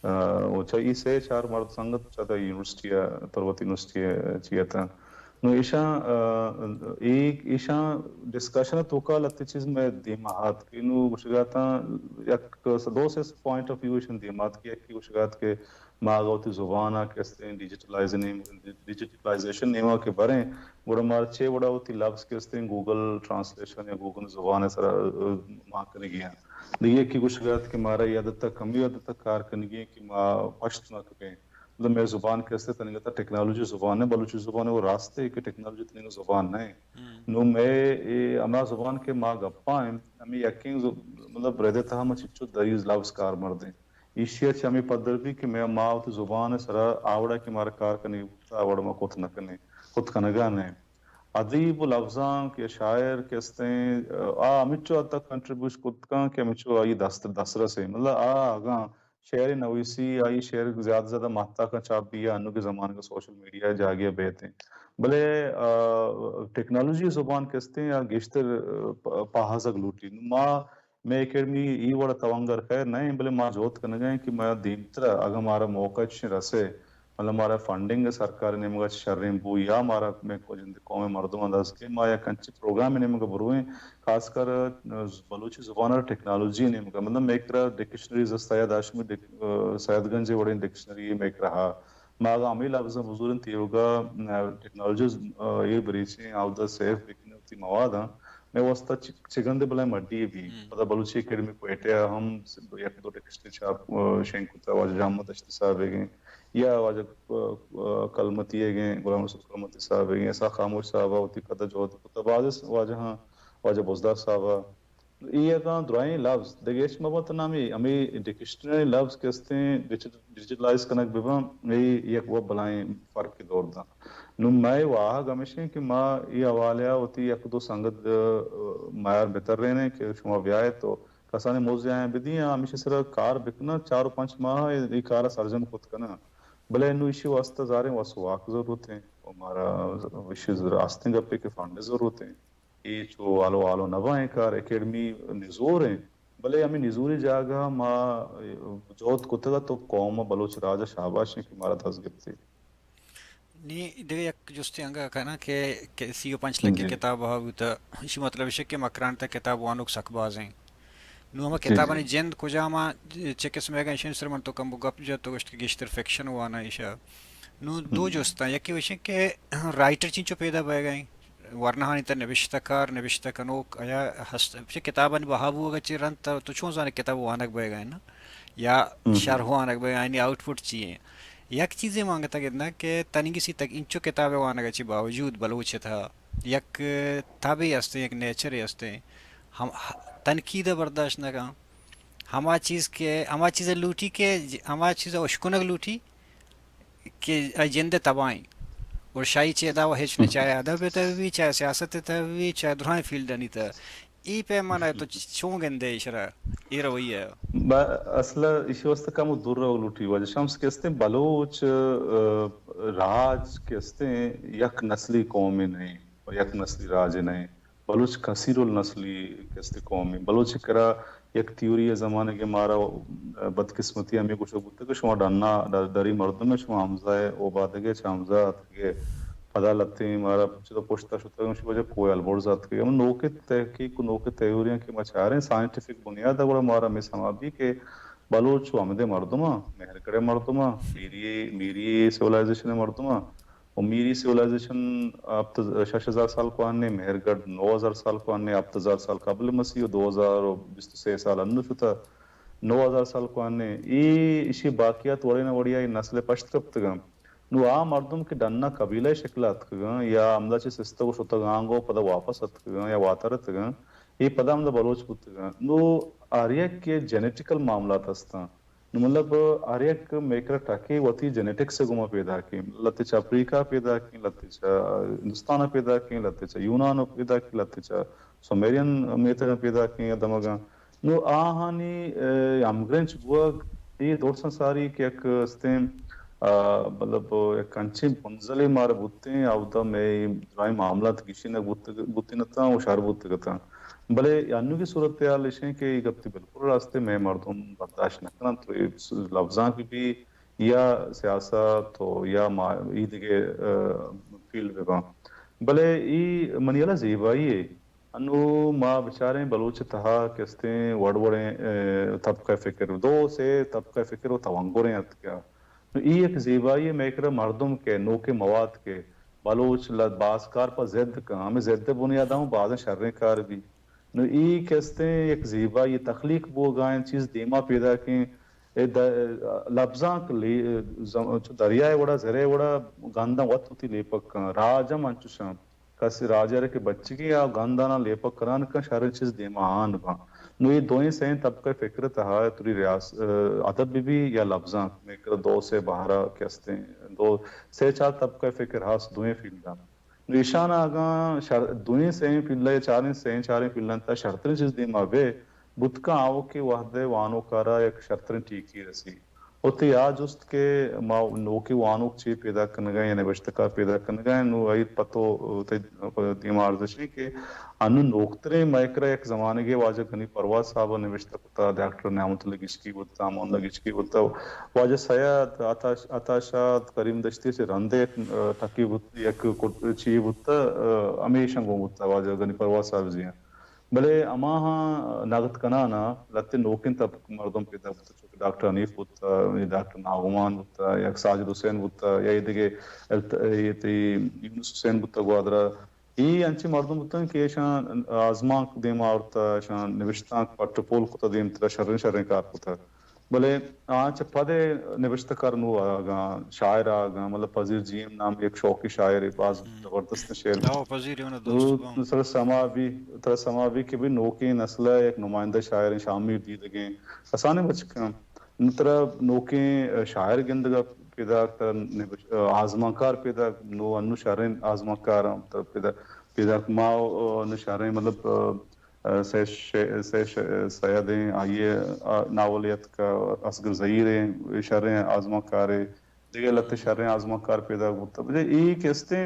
ءُ چہ اے سئے چار مرد سنگت چہ تہ یونیورسٹی ءَ، تربت یونیورسٹی ءَ چی اتاں۔ نوں ایشاں، ءُ، اے، ایشاں ڈسکشن ءِ توکا لہتے چیز مئے دیما آت کہ نوں گوشگ ءَ اتاں یک دو سے پوائنٹ آف ویو ایشاں دیما آت کہ یکے گوشگ ءَ ات کہ ما اگاں وتی زبان ءَ کہ استیں ڈیجیٹلائز نیم-، ڈیجیٹلائزیشن نیما کہ بریں، گڑا مارا چے وڑا وتی لبز کہ استیں گوگل ٹرانسلیشن یا گوگل زبان ءِ سرا، ءُ، مان کنگی ایں۔ دگہ یکے گوشگ ءَ ات کہ مارا اے حد تک، ہمے حد تک کار کنگی ایں کہ ما پشت نہ کپیں۔ مطلب مئے زبان کہ است تنیگتا ٹیکنالوجی زبان ایں، بلوچی زبان ایں، وہ راست ایں کہ ٹیکنالوجی تنیگا زبان نہ ایں۔ ہم۔ نوں مئے اے ہما زبان کہ ما گپا ایں، ہمے یکیں ز-، مطلب رد ءِ تہا ما چچو دری لبز کارمرد ایں۔ ایشی ءَ چہ ہمے پدر بی کہ مئے، ما وتی زبان ءِ سرا آ وڑا کہ مارا کار کنگی بوتا، آ وڑا ما کت نہ کنیں، کت کنگا نہ ایں۔ ادیب و لبزانک یا شاعر کہ استیں، آ ہمچو حد تک کنٹریبیوٹ کت کن کہ ہمچو آئی دست، دسترس ایں۔ مطلب آ اگاں شعر نویسی، آئی شعر زیادہ زیادہ مہتاکاں چاپ بی یا انوگیں زمانگ ءَ سوشل میڈیا ءِ جاگہ ءَ بیت ایں۔ بلے، آ، ٹیکنالوجی زبان کہ استیں آ گیشتر، آ، پ-، پہازگ لوٹی۔ نوں ما، مئے اکیڈمی اے وڑ ءَ توانگر خیر نہ ایں، بلے ما جہد کنگا ایں کہ ما دیمترا اگاں مارا موقع چشیں رسے، مطلب مارا فنڈنگ سرکار ءِ نیمگا چہ شریں بو یا مارا مئے کو-، جند قوم ءِ مردماں دست کہ ما یک انچیں پروگرام ءِ نیمگا برویں، خاص کر، ءُ، بلوچی زبان ءُ ٹیکنالوجی ءِ نیمگا، مطلب مئے کرا ڈکشنریز است، سید ہاشمی ڈک-، ءُ، سید گنج ءِ وڑیں ڈکشنری مئے کرا ہا۔ ما اگاں ہمے لبزاں بزوریں تیوگا، ءُ، ٹیکنالوجیز، ءُ، ایر بریچیں، آودا سیو بکنیں وتی مواداں، مئے واستہ چ-، چگندے بلائیں مڈی بی۔ ہم۔ پدا بلوچی اکیڈمی کوئٹہ ءَ ہم س-، یک دو ڈکشنری چھاپ، ءُ، شنگ کتا، واجہ جان محمد دشتی صاحب ئیگیں یا واجہ، ءُ، ءُ، کلمتی ئیگیں، غلام رسول کلمتی صاحب ئیگیں، اسحاق خاموش صاحب ءَ وتی قد ءَ جہد کتا، باز واجہاں، واجہ بزدار صاحب ءَ۔ اے اگاں درائیں لبز دگہ ہچ مہ بنت، نامی ہمے ڈکشنری لبز کہ استیں ڈیجیٹ-، ڈیجیٹلائز کنگ بہ بنت، اے یک و بلائیں فرقے دور دنت۔ نوں مئے واہگ ہمیش انت کہ ما اے حوالہ ءَ وتی یک دو سنگت، ءَ، میار بترینیں کہ شما بیائے تو کسانیں موزے آیاں بدیاں، ہمیشی سرا کار بکناں، چار و پنچ ماہ اے، اے کار ءَ سرجم کت کناں۔ بلے نوں ایشی واسطہ زاریں وس واک ضرورت انت و مارا ایشی راستیں گپے کہ فنڈ ضرورت انت۔ اے چو آلو آلو نہ باں، اے کار اکیڈمی نزور انت، بلے ہمے نزوری جاگہ ءَ ما جہد کتگ ات و قوم ءَ بلوچ راج ءَ شاباش انت کہ مارا دست گپتے۔ نی دگہ یک جستے انگہ کناں کہ، کہ سی و پنچ لکھ جی۔ کتاب بہا بوتہ، ایشی مطلب ایش کہ مکران تہ کتاب وانوک سک باز انت۔ نوں ہما جی، جی۔ کتابانی جند کجام ءَ چہ قسم ءَ گا، ایشانی سر من تو کمو گپ جت، تو گوشت کہ گیشتر فکشن واناں ایشا۔ نوں دو جی۔ جستاں، یکے وشیں کہ رائٹر چینچو پیدا بئیگا انت، ورناہانی تہ نبشتہ کار، نبشتہ کنوک، آیا ہست، چہ کتابانی بہا بوگا چہ رند تہ تو چون زانے کتاب وانگ بئیگا انت نا؟ یا ہم۔ شرح وانگ بئیگا، آیانی آؤٹ پٹ چی انت؟ یک چیزے ما انگتا گنداں کہ تنیگی سی تک انچو کتابے وانگا چہ باوجود بلوچ تہا یک تبے ہستیں، یک نیچرے ہستیں، ہم، تنقید ءَ برداشت نہ کن۔ ہما چیز کہ، ہما چیز ءَ لوٹی کہ، ہما چیز ءَ اشکنگ لوٹی کہ آئی جند ءِ تباہیں۔ اور شاہی چہ ادا و ہچ نہ، چاہے ادب ءِ تہ بی، چاہے سیاست ءِ تہ بی، چاہے درائیں فیلڈانی تہ۔ اے پیمانہ تو چ-، چون گندے ایشرا، اے رویہ ءَ؟ با-، اصل ءَ ایشی واسطہ کمو دور روگ لوٹی۔ واجہ شمس کہ استیں بلوچ، ءَ، راج کہ استیں یک نسلی قومے نہ انت و یک نسلی راجے نہ انت۔ بلوچ کثیر النسلی کہ استیں قومے۔ بلوچ کرا یک تھیوری ءِ زمانگ ءَ مارا، ءَ، بدقسمتی ہمے گوشگ بوتگ کہ شما ڈنا، ڈ-، ڈری مردم ءَ، شما حمزہ ءِ اوبادگ ءَ، چہ حمزہ ءَ اتکگ ءَ، پدا لھتیں مارا چہ پشت ءَ شتگ، شما واجہ کوہ البرز ءَ اتکگ ءَ۔ ہمے نوکیں تحقیق و نوکیں تھیوریاں کہ ما چاریں سائنٹیفک بنیاد ءَ، گڑا مارا ہمے سما بی کہ بلوچ و ہمدے مردماں، مہرگڑھ ءِ مردماں، میری، میری سیولائزیشن ءِ مردماں، و میری سیولائزیشن ہپت، شش ہزار سال کوہن انت، مہرگڑھ نو ہزار سال کوہن انت، ہپت ہزار سال قبل مسیح و دو ہزار و بیست و سے سال انو شتہ، نو ہزار سال کوہن انت۔ اے ایشی باقیات وڑے نہ وڑے ءَ اے نسل ءِ پشت کپتگ انت۔ نوں آ مردم کہ ڈن ءَ قبیلہ ءِ شکل ءَ اتکگ انت یا ہمدا چہ سستگ و شتگ آنگو پدا واپس اتکگ انت یا واتر اتکگ انت، اے پدا ہمدا بلوچ بوتگ انت۔ نوں ہر یک کہ جینیٹیکل معاملات ہست انت۔ نوں مطلب ہر یک مئے کرا ٹکے وتی جینیٹکس ءِ گوما پیداک انت۔ لہتے چہ اپریکا پیداک انت، لہتے چہ ہندوستان ءَ پیداک انت، لہتے چہ یونان ءَ پیداک انت، لہتے چہ سومیرین میتگ ءَ پیداک انت یا دمگاں۔ نوں آہانی، اے، ہمگرنچ بوگ اے درساں ساری کہ یک استیں، آ، مطلب یک انچیں بنزلے مارا بوتیں، اودا مئے درائیں معاملات گیشینگ بوتگ، بوتین اتاں و شر بوتگ اتاں۔ بلے انوگی صورتحال ایش انت کہ اے گپ تئی بالکل راست انت، مئے مردم برداشت نہ کننت و اے لبزانک بہ بی یا سیاست و یا ما-، اے دگہ، آ، فیلڈ بہ باں۔ بلے اے منی ہیال ءَ زیبائی یے۔ انوں ما بچاریں بلوچ ءِ تہا کہ استیں وڑ وڑیں، آ، طبقہ فکر، دو سے طبقہ فکر و توانگریں اتکگ۔ نوں اے یک زیبائی یے مئے کرا مردم کہ نوکیں مواد کہ بلوچ لہتے باز کار پہ ضد کن، ہمے ضد ءِ بنیاد ءَ ہم بازیں شریں کار بی۔ نوں اے کہ استیں یک زیبائی یے، تخلیق بوگا انت، چیز دیما پیداک انت۔ اے د-، لبزانک لی-، زم-، چو دریائے وڑا، زرے وڑا گنداں وت وتی لیپک کن۔ راج ہم انچوش انت۔ کسے راجے ءَ را کہ بچگی ءَ گنداں لیپک کنان کن، شریں چیز دیما آن باں۔ نوں اے دوئیں سئیں طبقہ فکر ءِ تہا توری ریاس-، ادب بہ بی یا لبزانک، مئے کرا دو سے بہر ءَ کہ استیں، دو سے چار طبقہ فکر ہست دوئیں فیلڈاں۔ نوں ایشاں اگاں شر-، دوئیں سئیں فیلڈ ءَ یا چاریں، سئیں چاریں فیلڈاں تہا شرتریں چیز دیما بہ بوت کن، آؤکیں وہد ءَ وانوک ءَ را یک شرتریں ٹیکی رسی۔ و تئی آ جست کہ ما نوکیں وانوک چے پیداک کنگ ءَ ایں یا نبشتہ کار پیداک کنگ ءَ ایں، نوں آئی پہ تو تئی دیما ارزش انت کہ انوں نوکتریں مئے کرا یک زمانگے واجہ غنی پرواز صاحب ءَ نبشتہ کتہ، ڈاکٹر نعمت اللہ گچکی بوتہ، امان اللہ گچکی بوتہ، واجہ سید، عطا، عطا شاد، کریم دشتی چہ رند ءَ یک، آ، ٹکی بوت، یک کٹ-، چی بوتہ، آ، ہمیشاں گون بوتہ واجہ غنی پرواز صاحب زی ءَ۔ بلے ہماہاں نگد کنان ءَ لہتے نوکیں طبقہ مردم پیدا بوتہ، چو کہ ڈاکٹر حنیف بوتہ، ڈاکٹر ناگمان بوتہ، یک ساجد حسین بوتہ، یا اے دگہ الت-، اے تئی یونس حسین بوتہ گوادر ءَ۔ اے انچیں مردم بوتنت کہ ایشاں آزمانک دیما آورتہ، ایشاں نبشتانک پٹ ءُ پول کتہ، دیمترا شریں شریں کار کتہ۔ بلے آ چہ پد ءَ نبشتہ کار نوں آگاں، شاعر آگاں، مطلب پذیر جی ایم نام یک شوقی شاعرے، باز زبردست شعر۔ ترا سما بی، ترا سما بی کہ بھئی نوکیں نسل ءِ یک نمائندہ شاعریں شاہ میر دیدگیں کسانیں بچکاں۔ نوں ترا نوکیں شاعر گندگ ءَ پیداک، ترا نبش-، آزمانکار پیداک، نو انو شریں آزمانکار ہم ترا پیدا-، پیداک، ما، آ، انو شریں، مطلب، آ، آ، سید شے-، سید شے-، سید ہیں، آئی ءِ، آ، ناول اتک، اصغر زہیر ہیں، شریں آزمانکارے، دگہ لہتے شریں آزمانکار پیداک بوتا۔ بجائے اے کہ استیں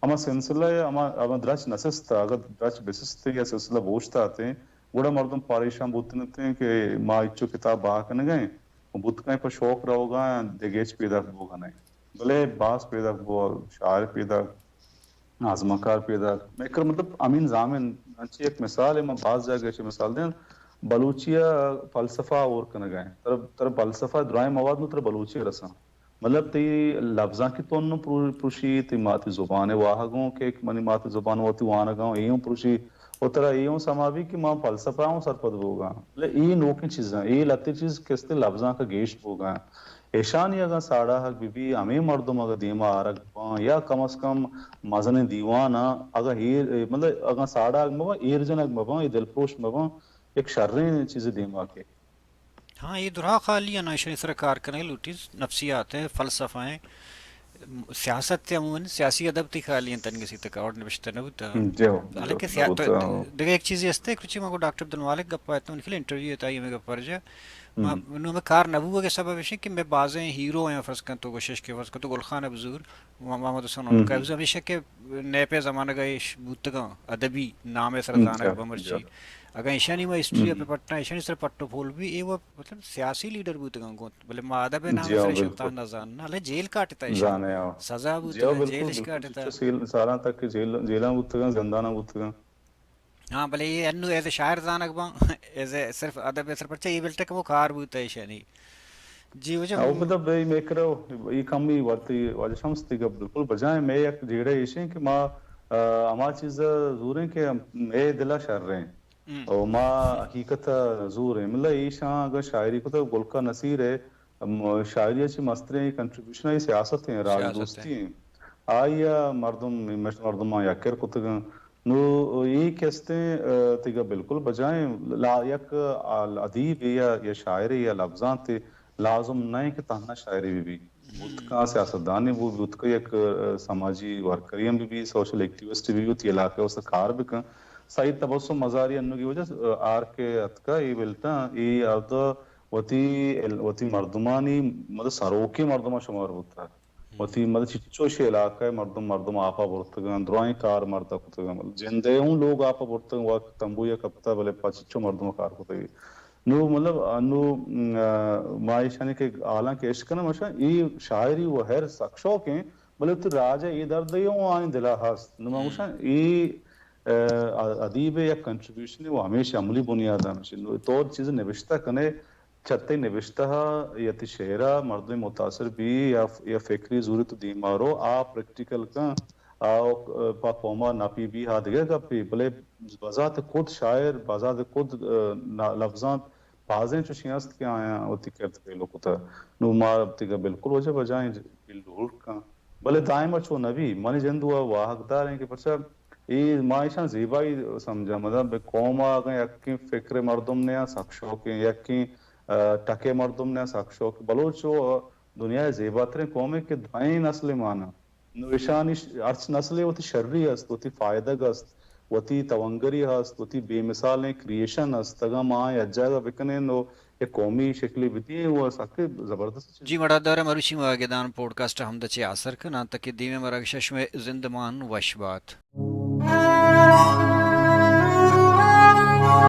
ہما سلسلہ ءَ ہما، ہما درچ نہ سستا، اگر درچ بسستیں یا سلسلہ بوشتاتیں، گڑا مردم پریشان بوتنتیں کہ ما اچو کتاب بہا کنگا ایں، و بوت کنیں پہ شوق روگا ایں، دگہ ہچ پیداک بوگا نہ ایں۔ بلے باز پیداک بو، شاعر پیداک، آزمانکار پیداک۔ مئے کر مطلب امین زامن، انچی یک مثال ہے، ما باز جاگہ چہ مثال دیں، بلوچی ءَ فلسفہ ہور کنگا ایں۔ ترا، ترا فلسفہ درائیں مواد نو ترا بلوچی ءَ رساں۔ مطلب تئی لبزانکی تون نو پرو-، پروشی، تئی ماتی زبان ءِ واہگ اوں کہ منی ماتی زبان وتی وانگا اوں، اے اوں پروشی، و ترا اے اوں سما بی کہ ما فلسفہ اوں سرپد بوگا۔ بلے اے نوکیں چیزاں، اے لہتے چیز کہ استیں لبزانک ءَ گیش بوگا۔ ایشانی اگاں ساڑاہگ بہ بی، ہمے مردم اگاں دیما آرگ باں، یا کم از کم مزنیں دیواناں اگاں ایر، مطلب اگاں ساڑاہگ مباں، ایر جنگ مباں، اے دلپروش مباں، یک شریں چیزے دیما کئے۔ ہاں، اے دراہ خالی انت، ایشانی سرا کار کنگ لوٹی، نفسیات ہیں، فلسفہ ہیں، سیاست تے عموماً سیاسی ادب تے خالی انت، تنگسی تک اور نبشتہ نہ بوتا۔ جو، حالانکہ جو، سیا-، نہ تو بوتا۔ دگہ یک چیزے ہستے، کچھ مگو ڈاکٹر عبدالمالک گپا اتوں، نکل انٹرویو اتائی ہمیں گپا رجا۔ ما، ہم۔ نو ہمیں کار نہ بوگے سبب ایشیں کہ میں بازیں ہیرو ہیں، فرض کن تو گوشش کے، فرض کن تو گل خان ابزور، محمد حسن ہم، عنقا، ہم۔ ابزور ہمیشہ کہ نیپے زمانگ ایش بوتگاں، ادبی نام سر ہم، زانگ جو، بمرچی۔ جو۔ اگاں ایشانی ما ہسٹری ہم۔ پہ پٹا، ایشانی سر پٹو پول بھی، اے وہ مطلب سیاسی لیڈر بوتگاں گوں، بلے ما ادب ءِ نام جی ہاں، سر شتان بالکل۔ نہ زان، نہ، لے جیل کاٹتا ایشاں۔ زانے ہاں۔ سزا جی ہاں، بوتگاں، بالکل، جیل اش بالکل۔ کاٹتا۔ چچو سیل-، سالاں تک کہ جیل، جیلاں بوتگاں، زنداناں بوتگاں۔ ہاں، بلے اے انو ایز اے شاعر زانگ باں، ایز اے صرف ادب ءِ سر پرچہ اے بلٹک وہ کار بوتا ایشانی۔ جی، وجہ او ہم۔ پتہ بے میکرو، اے کمی ورتی واجہ شمس تیگا بالکل بجائیں۔ میں یک جیڑے ایشیں کہ ما، آ، ہما چیز زوریں کہ اے دلا شر ہیں۔ ہم۔ او ما حقیقت ءَ زور ایں۔ مطلب ایشاں اگاں شاعری کتگ، گلکا نصیر ءِ، م-، شاعری ءَ چہ مستریں کنٹریبیوشن ءِ سیاست ایں، راج سیاست دوستی ایں۔ ایں۔ آئی ءَ مردم، مشت مردماں یکر کتگ اَنت۔ نو اے کستیں، ءَ، تیگا بالکل بجائیں لا-، یک ادیبے یا، یا شاعرے یا لبزانتے لازم نہ ایں کہ تہنا شاعری بہ بی۔ بوت کن سیاستدانے بو، بوت کن یک، ءَ، سماجی ورکرے ہم بہ بی، سوشل ایکٹیوسٹ بہ بی، وتی علاقہ ءِ واستہ کار بہ کن۔ سعید تبسم مزاری انوگی وجہ، ءَ، آر کے اتکا اے بلٹاں، اے ارد وتی ال-، وتی مردمانی مطلب سروکیں مردماں شمار بوتا۔ ہم۔ وتی مطلب چچو شے علاقہ ءِ مردم، مردم آپا برتگاں، درائیں کار مردا کتگاں۔ مطلب جندے ہوں لوگ آپا برتگاں، وقت تمبو یا کپتا، بلے پا چچو مردم کار کتگی۔ نو مطلب، ءَ، نو، م، ءَ، ما ایشانی کہ حالاں کہ اشکنم اشاں، اے شاعری و ہر سک شوق ایں، بلے وتی راج ءِ اے درد اے اوں آئی دلا ہست۔ نو ما ہم۔ گوشاں، اے، ءَ، ادیب ءِ یک کنٹریبیوشن اے و ہمیش عملی بنیاد ہمیش۔ نو تو چیز نبشتہ کنے، چہ تئی نبشتہ ءَ یا تئی شعر ءَ مردم متاثر بی یا، یا فکری زوری تو دیما رو، آ پریکٹیکل کن، آ پہ قوما نپی بی، آ دگہ گپے، بلے بذات خود شاعر، بذات خود، ءَ، نا-، لبزانت بازیں چوشیں است کہ آیاں وتی کرد پیلو کتہ۔ نو ما تیگا بالکل وجہ بجائیں، بل ڈول کن۔ بلے دائم ءَ چو نہ بی۔ منی جند ءَ واہگ دار ایں کہ پرچا اے ما ایشاں زیبائی سمجھاں۔ مطلب قوم ءَ اگاں یکیں فکر مردم نیاں سک شوق ایں، یکیں، ءَ، ٹکے مردم نیاں سک شوق۔ بلوچ و دنیا ءِ زیباتریں قومے کہ دوئیں نسل مانا۔ نو ایشانی ش-، ہرچ نسلے وتی شری است، وتی فائدگ است، وتی توانگری است، وتی بے مثالیں کریئیشن است۔ اگاں ما آیاں یک جاگہ بکنیں و یک قومی شکلے بدییں و سکیں زبردست چیز۔ جی مڑادار، مروچی ما گدان پوڈکاسٹ ہمدا چہ آسر کناں، تاکہ دیمے مراگش ءَ شمئے زندمان وش بات۔